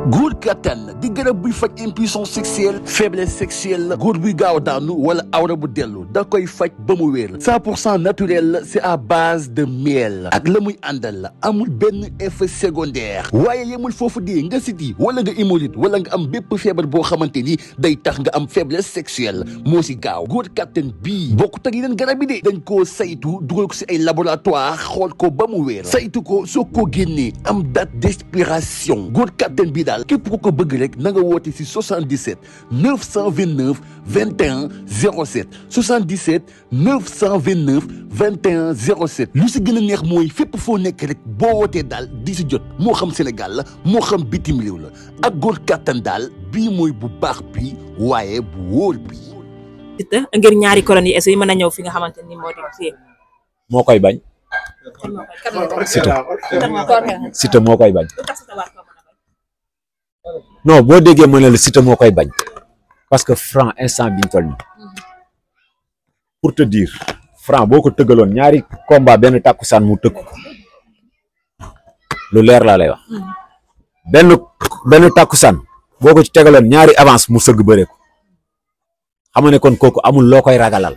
góor kattan di garab buy faj impuissance sexuelle faiblesse sexuelle góor buy gaaw daanu wala awra bu dellu da koy faj ba mu wér 100% naturel c'est à base de miel ak la muy àndal la amul benn effet secondaire waaye yemul foofu di nga siti wala nga hémorroïde wala nga am bépp feebar boo xamante ni day tax nga am faiblesse sexuelle moo si gaaw góor kattan bii bokkut ak yeneen garab yi de dañ koo saytu dugal ko si ay laboratoire xool ko ba mu wér saytu ko soo ko génnee am date d'expiration góor kattan bii daal képp ku ko bëgg rek na nga woote si 77 929 21 07 77 929 21 07 lu si gën a neex mooy fépp foo nekk rek boo wootee daal di si jot moo xam Sénégal la moo xam bitim réew la ak góor kattan daal bii mooy bu baax bi waaye bu wóor bi. ngir ñaari koron yi est-ce que mën na ñëw fi nga xamante ni moo di fii. moo koy bañ. Siteu moo koy bañ. non boo déggee ma ne la Siteu moo koy bañ parce que Franc instant biñ toll nii pour te dire Franc boo ko tëggaloon ñaari combat benn takkusaan mu tëgg ko lu leer laa lay wax benn takkusaan boo ko ci tegaloon ñaari avance mu sëgg bëre ko xam nga ne kon kooku amul loo koy ragalal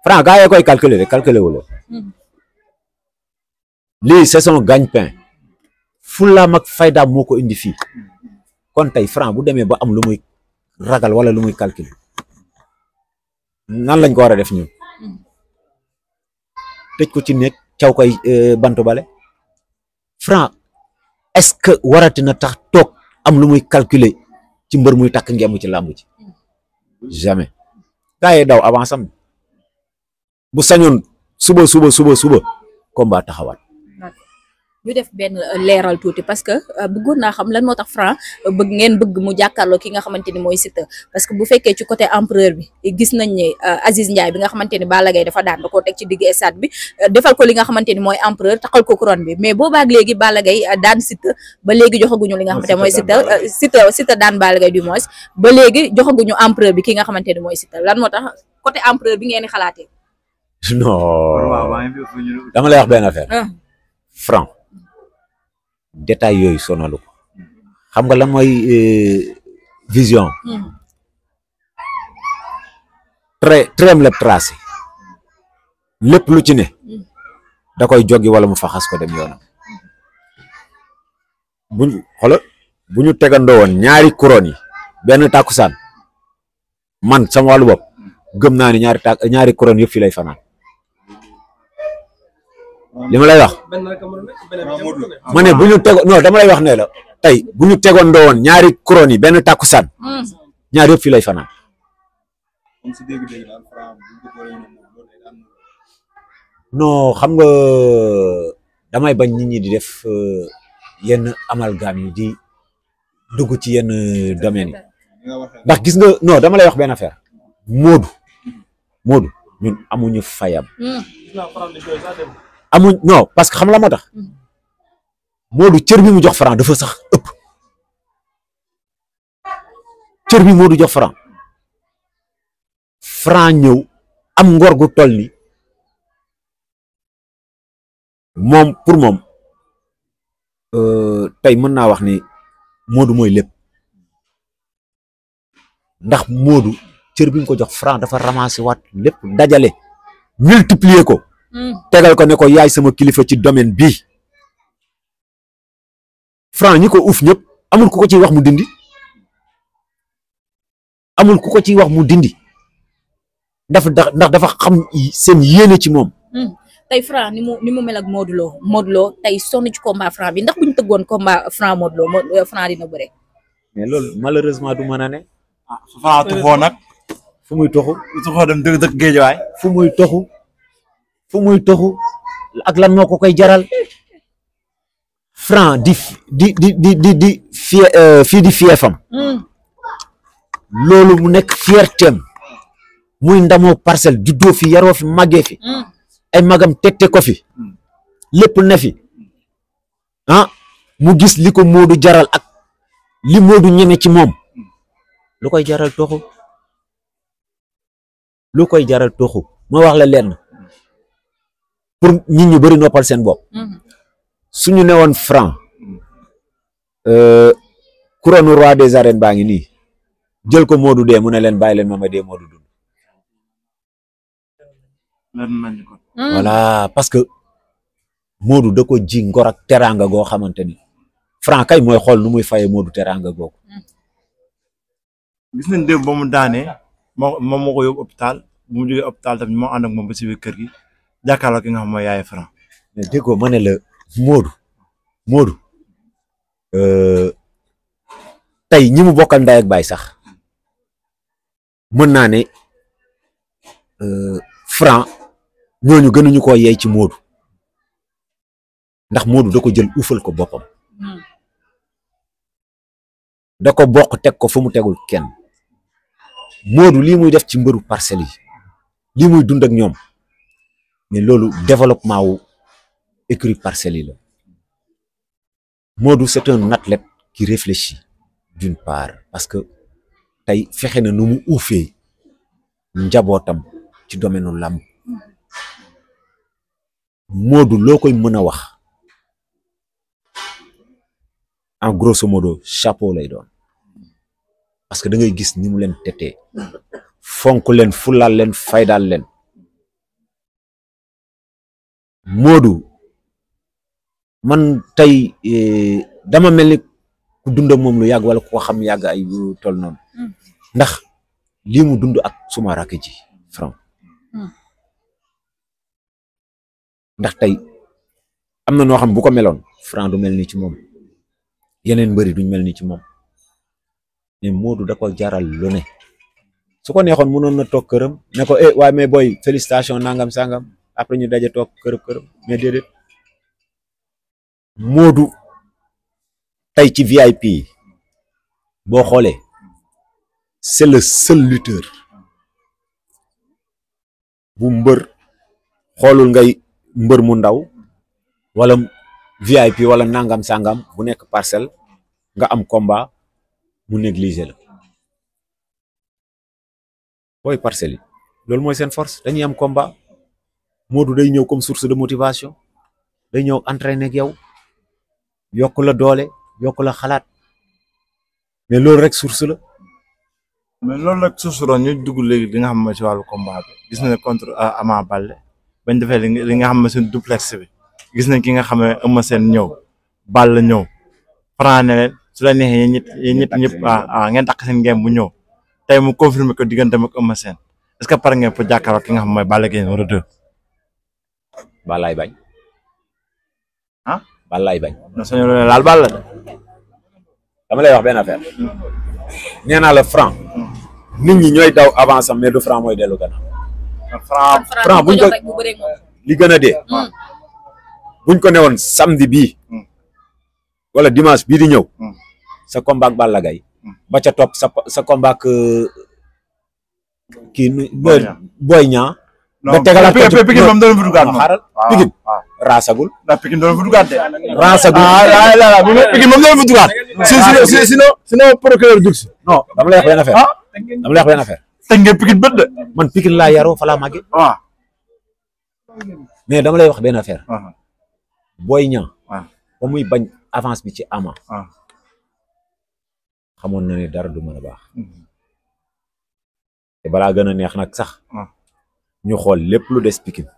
Franc gaa yee koy calculer rek calculer wala lii c'est son gagne-pain fullaam ak faydaam moo ko indi fii kon tey Franc bu demee ba am lu muy ragal wala lu muy calculer nan lañ ko war a def ñun tëj ko ci nekk caw koy bantu bale Franc est-ce que warati na tax toog am lu muy calculer ci mbër muy takk ngemb ci làmb ci jamais gaa yi daw avance am bu sañoon suba combat taxawaat. ñu def benn leeral tuuti parce que bëggoon naa xam lan moo tax Franc bëgg mu jàkkaarloo ki nga xamante ni mooy Siteu parce que bu fekkee ci côté empereur bi gis nañ ne Aziz Ndiaye bi nga xamante ni Balla Gaye dafa daan da koo teg ci digg stade bi defal ko li nga xamante ni mooy empereur taxal ko couronne bi mais boobaak léegi Balla Gaye daan Siteu ba léegi joxaguñu li nga xamante ni mooy Siteu daan Balla Gaye du moins ba léegi joxaguñu empereur bi ki nga xamante ni mooy Siteu lan moo tax côté empereur bi ngeen di xalaatee. non dama lay wax benn affaire. Franc détail yooyu sonalu ko xam nga lan mooy vision très la tracé lépp lu ci ne da koy joggi wala mu faxas ko dem yoonam bu ñu tegandoo woon ñaari couronne yi benn tàkkusaan man sama wàllu bopp gëm naa ni ñaari couronne yëpp fii lay fanaan li ma lay wax ma ne bu ñu tegoon non dama lay wax ne la tey bu ñu tegoon doo woon ñaari couronne yi benn takkusaan ñaari yëpp fii lay fanaan non xam nga damay bañ nit ñi di def yenn amalgame yi di dugg ci yenn domaines yi ndax gis nga non dama lay wax benn affaire Modou ñun amuñu fayam non parce que xam la moo tax Modou cër bi mu jox Franc dafa sax ëpp cër bi Modou jox Franc ñëw am ngor gu toll ni moom pour moom tey mën naa wax ni Modou mooy lépp ndax Modou cër bi mu ko jox Franc dafa ramasser waat lépp dajale multiplier ko tegal ko ne ko yaay sama kilifa ci domaine bii Franc ñi ko uuf ñëpp amul ku ko ciy wax mu dindi ndax dafa xam seen yéene ci moom. tey Franc ni mu mel ak Modou Lo tey sonn ci combat Franc bi ndax bu ñu tëggoon combat Franc Modou Lo Franc dina bëre. mais loolu malheureusement du mën a ne. Franc tuxoo nag. fu muy toxu. tuxoo dem dëkk Géejawaay. fu muy toxu ak lan moo ko koy jaral Franc di fii di fiefam loolu mu nekk fiertéem muy ndamoo Parcelles juddoo fi yaroo fi màggee fi ay magam tette ko fi lépp ne fi mu gis li ko Modou jaral ak li Modou ñeme ci moom lu koy jaral toxu ma wax la lenn pour nit ñu bëri noppal seen bopp suñu newoon Franc couronne roi des arènes baa ngi nii jël ko Modou dee mu ne leen bàyyi leen ma dee Modou dund. voilà parce que Modou da ko ji ngor ak teraanga goo xamante ni Franc kay mooy xool nu muy fayee Modou teraanga googu. gis nañ démb ba mu daanee moom moo ko yóbbu hôpital bu mu jógee hôpital tamit moo ànd ak moom ba si biir kër gi jàkkaarloo ki nga xam mooy yaay Franc. mais déggoo ma ne la Modou tey ñi mu bokkal ndey ak baay sax mën naa ne Franc ñooñu gënuñu koo yey ci Modou ndax Modou da ko jël uufal ko boppam da ko bokk teg ko fu mu tegul kenn Modou lii muy def ci mbëru Parcelles yi lii muy dund ak ñoom mais loolu développement wu écurie Parcelles yi la Modou c'est un athlète qui réfléchit d'une part parce que tey fexe na nu mu uufee njabootam ci domaine u làmb Modou loo koy mën a wax en grosso modo chapeau lay doon parce que da ngay gis ni mu leen tetee fonk leen fulal leen faydal leen Modou man tey dama mel ni ku dund ak moom lu yàgg wala ku ko xam yàgg ay lu toll noonu ndax lii mu dund ak suma rakk ji Franc ndax tey am na noo xam bu ko meloon Franc du mel ni ci moom yeneen mbëri duñ mel ni ci moom mais Modou da ko jaral lu ne su ko neexoon mënoon na toog këram ne ko waaye mais booy félicitation nangam sangam après ñu daje toog këram mais déedéet Modou tey ci VIP yi boo xoolee c'est le seul lutteur bu mbër xoolul ngay mbër mu ndaw wala VIP wala nangam sangam bu nekk Parcelles nga am combat mu négliger la booy Parcelles yi loolu mooy seen force dañuy am combat Modou day ñëw comme source de motivation day ñëw entraîner ak yow yokk la doole yokk la xalaat mais loolu rek source la. mais loolu rek source la ñu dugg léegi li nga xam ne ci wàllu combat bi gis nañ contre Ama Baldé bañ defee li nga xam ne seen duplex bi gis nañ ki nga xam ne Eumeu Sène ñëw Balla ñëw Franc ne leen su la neexee yéen ñëpp ngeen takk seen ngeen bu ñëw tey mu confirmer ko digganteem ak Eumeu Sène est-ce que pare ngeen pour jàkkaarloo ki nga xam mooy Balla Gaye numéro 2. Ballaay bañ. Ballaay bañ. non soo ñëwee laal Balla de. dama lay wax benn affaire. nee naa la Franc. nit ñi ñooy daw avance am mais du Franc mooy dellu gannaaw. Franc buñ ko li gën a dee. buñ ko newoon samedi bii. wala dimanche bii di ñëw. sa combat ak Balla Gaye ba ca topp sa combat ak kii Boy Niang. nga tegalaat ko ci Pikine moom doon fa dugaat moom xaaral Pikine raasagul. ndax Pikine doon fa dugaat de. raasagul Pikine moom doon fa dugaat. sinon procureur dugg si. non dama lay wax benn affaire. dama lay wax benn affaire. teg ngeen Pikine bët de. man Pikine laa yaroo fa laa màggee. waaw. mais dama lay wax benn affaire. Boy Niang. waaw ba muy bañ avance bi ci Ama. waaw. xamoon na ne dara du mën a baax. te balaa gën a neex nag sax. ñu xool lépp lu des Pikine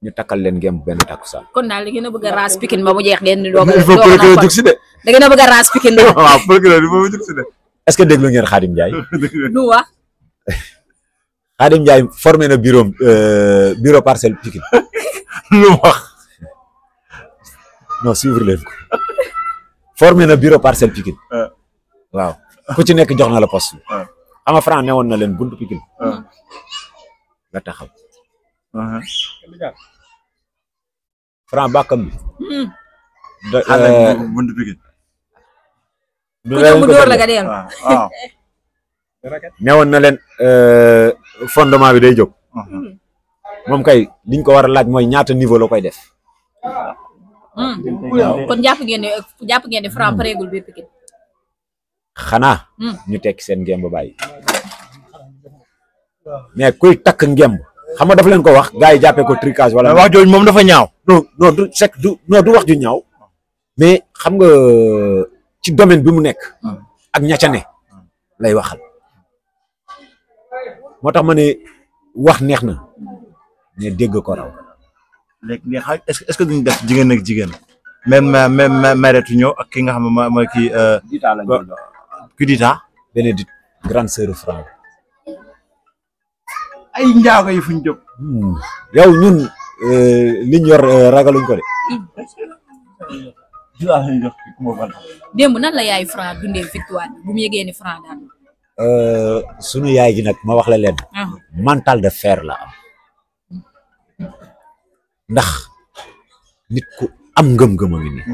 ñu takkal leen ngeen benn takkusaan. kon daal da ngeen a bëgg a raas Pikine ba mu jeex ngeen di doog il faut procureur dugg si de. da ngeen a bëgg a raas Pikine de. waaw procureur bi moom dugg si de. est-ce que déglu ngeen Khadim Ndiaye. nu wax. Khadim Ndiaye formé na bureau Parcelles Pikine. lu wax. non suivre leen ko. formé na bureau Parcelles Pikine. waaw ku ci nekk jox na la poste. xam nga Franc newoon na leen buntu Pikine. nga taxaw. Franc bàkkam bi. buntu Pikine. ku ñëw mu door la nga dem. waaw. newoon na leen fondement bi day jóg. moom kay liñ ko war a laaj mooy ñaata niveau la koy def. kon jàpp ngeen ne Franc pareegul biir Pikine. xanaa. ñu tekki seen ngemb ba bàyyi. mais kuy takk ngemb xam nga dafa leen ko wax gars yi jàppee ko tricage wala. wax jooju moom dafa ñaaw. non du wax ju ñaaw mais xam nga ci domaine bi mu nekk ak ña ca ne lay waxal moo tax ma ne wax neex na mais dégg ko raw. léegi est-ce que duñ def jigéen ak jigéen même Mareetu ñëw ak ki nga xam ne mooy kii. Dita la ñu ki Dita. Bénédicte grande sœur Franc. ay njaago yi fuñ jóg. yow ñun liñ yor ragaluñ ko de. démb nan la yaayu Franc dundee victoire bi bu mu yëgee ni Franc daan. sunu yaay gi nag ma wax la leen. mental de fer la am. ndax nit ku am ngëm-ngëm a ngi nii.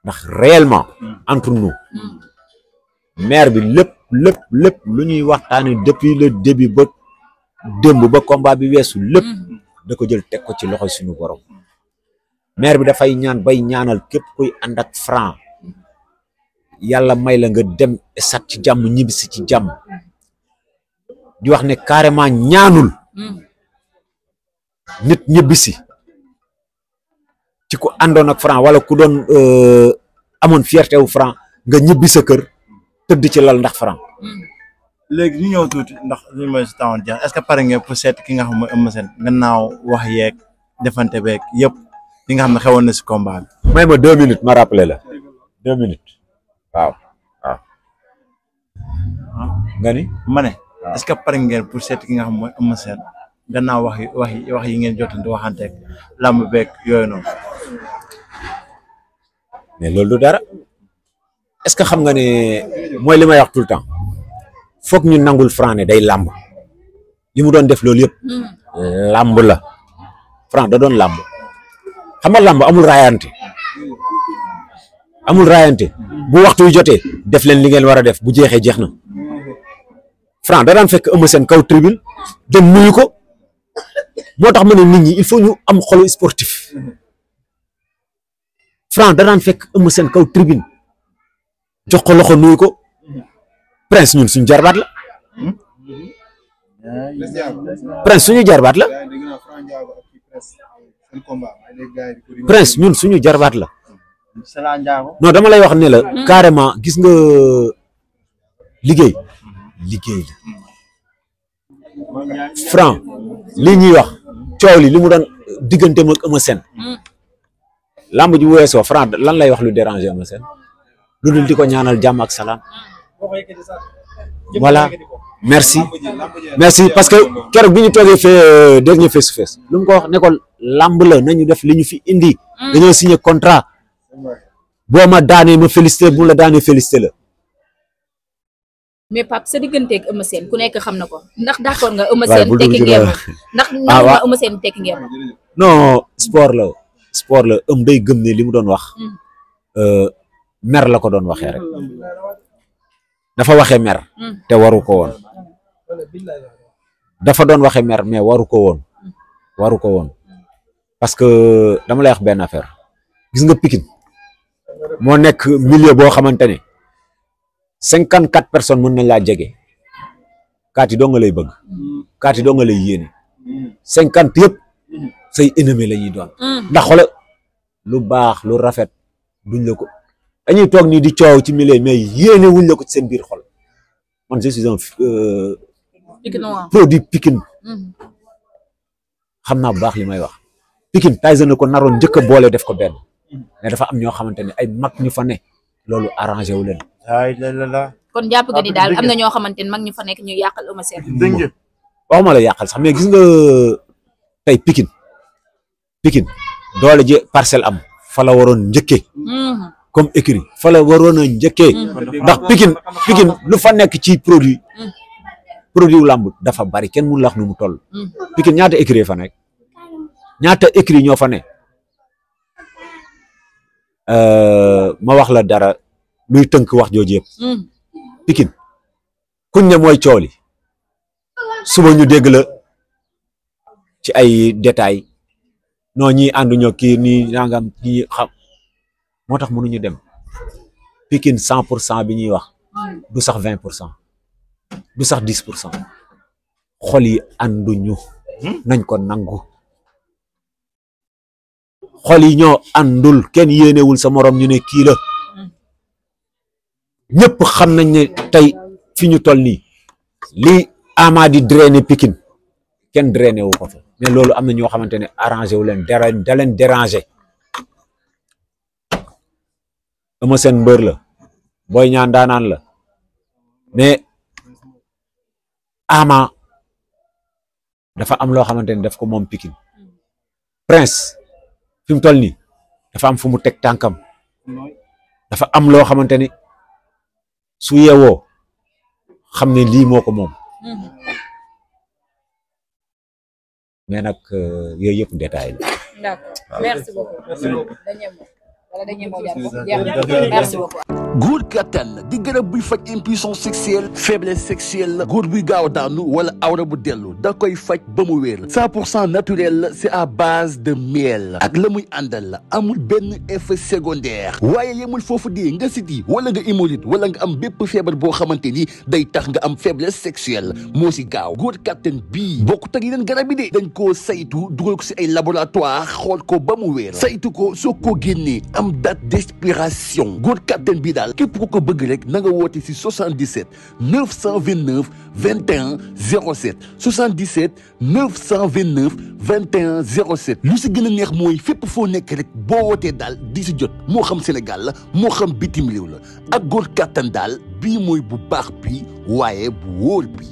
ndax réellement entre nous. maire bi lépp lu ñuy waxtaane depuis le début ba démb ba combat bi weesu lépp da ko jël teg ko ci loxo suñu borom maire bi dafay ñaan bay ñaanal képp kuy ànd ak Franc yàlla may la nga dem sat ci jàmm ñibbisi ci jàmm di wax ne carrément ñaanul nit ñibbisi ci ku àndoon ak Franc wala ku doon amoon fierté wu Franc nga ñibbi sa kër tëdd ci lal ndax Franc. léegi ñu ñëw tuuti ndax li may si tawoon jeex est-ce que pare ngeen pour seet ki nga xam mooy Eumeu Sène gannaaw wax yeeg defante beeg yëpp li nga xam ne xewoon na si combat bi. may ma 2 minutes ma rappelé la 2 minutes waaw. nga ni ma ne est-ce que pare ngeen pour seet ki nga xam mooy Eumeu Sène gannaaw wax yi ngeen jotante waxanteeg làmb beeg yooyu noonu. mais loolu du dara est-ce que xam nga ne mooy li may wax tout le temps foog ñu nangul Franc ne day làmb li mu doon def loolu yëpp làmb la Franc da doon làmb xam nga làmb amul raayante bu waxtu yu jotee def leen li ngeen war a def bu jeexee jeex na Franc da daan fekk Eumeu Sène kaw tribune dem nuyu ko moo tax ma ne nit ñi il faut ñu am xolu sportif Franc da daan fekk Eumeu Sène kaw tribune jox ko loxo nuyu ko Prince ñun suñu jarbaat la Prince suñu jarbaat la Prince ñun suñu jarbaat la non dama lay wax ne la carrément gis nga liggéey la Franc lii ñuy wax coow li mu doon diggante ak Eumeu Sène lamb ji bu weesoo Franc lan lay wax lu déranger Eumeu Sène lu dul di ko ñaanal jàmm ak salaam voilà merci parce que keroog bi ñu toogee fee dernier face to face lu mu ko wax ne ko lamb la nañu def li ñu fi indi dañoo signé contrat boo ma daanee ma félicité bu la daanee félicité la. mais Pape sa digganteeg Eumeu Sène ku nekk xam na ko ndax d'accord nga Eumeu Sène tekki ngeen ndax nangu nga Eumeu Sène tekki ngeen non sport la day gëm ne li mu doon wax mer la ko doon waxee rek dafa waxee mer te waru ko woon dafa doon waxee mer mais waru ko woon parce que dama lay wax benn affaire gis nga Pikine moo nekk milieu boo xamante ne 54 personnes mën nañ laa jege kaati doo nga lay bëgg kaati doo nga lay yéene 50 yëpp say ennemi la ñuy doon ndax xola lu baax lu rafet duñ la ko dañuy toog nii di coow ci milieu mais yéene wuñ la ko ci seen biir xol man je suis un produit Pikine xam naa bu baax li may wax Pikine Tyson ko naroon njëkk a boole def ko benn mais dafa am ñoo xamante ne ay mag ñu fa ne loolu arrangé wu leen. kon jàpp nga ni daal am na ñoo xamante ne mag ñu fa nekk ñu yàqal Eumeu Sène. waxuma la yàqal sax mais gis nga tey Pikine doole ji Parcelles am fa la waroon njëkkee. comme écrit fa la waroon a njëkkee. ndax Pikine lu fa nekk ci produit wu làmb dafa bari kenn mënu la wax nu mu toll. Pikine ñaata écrit fa nekk ñaata écrit ñoo fa ne. ma wax la dara luy tënk wax jooju yëpp Pikine kuñ ne mooy coow li suba ñu dégg la ci ay détails non ñi ànduñoo kii nii nangam ñi xam moo tax mënuñu dem Pikine 100% bi ñuy wax du sax 20% du sax 10% xol yi ànduñu nañ ko nangu xol yi ñoo àndul kenn yéenewul sa morom ñu ne kii la ñëpp xam nañ ne tey fi ñu toll nii lii Ama di drainer Pikine kenn drainer wu ko fa mais loolu am na ñoo xamante ne arrangé wu leen da leen déranger Eumeu Sène mbër la Boy Niang daanaan la mais Ama dafa am loo xamante ne daf ko moom Pikine Prince fi mu toll nii dafa am fu mu teg tànkam dafa am loo xamante ni su yeewoo xam ne lii moo ko moom mais nag yooyu yëpp détail la. D'accord, merci beaucoup. Merci beaucoup. góor kattan di garab buy faj impuissance sexuelle faiblesse sexuelle góor buy gaaw a daanu wala awra bu dellu da koy faj ba mu wér 100% naturel c'est à base de miel ak la muy àndal la amul benn effet secondaire waaye yemul foofu di nga siti wala nga hémorroïde wala nga am bépp feebar boo xamante ni day tax nga am faiblesse sexuelle moo si gaaw góor kattan bii bokkut ak yeneen garab yi de dañ koo saytu dugal ko si ay laboratoire xool ko ba mu wér saytu ko soo ko génnee am date d'expiration góor kattan bii daal képp ku ko bëgg rek na nga woote si 77 929 21 07 77 929 21 07 lu si gën a neex mooy fépp foo nekk rek boo wootee daal di si jot moo xam Sénégal la moo xam bitim réew la ak góor kattan daal bii mooy bu baax bi waaye bu wóor bi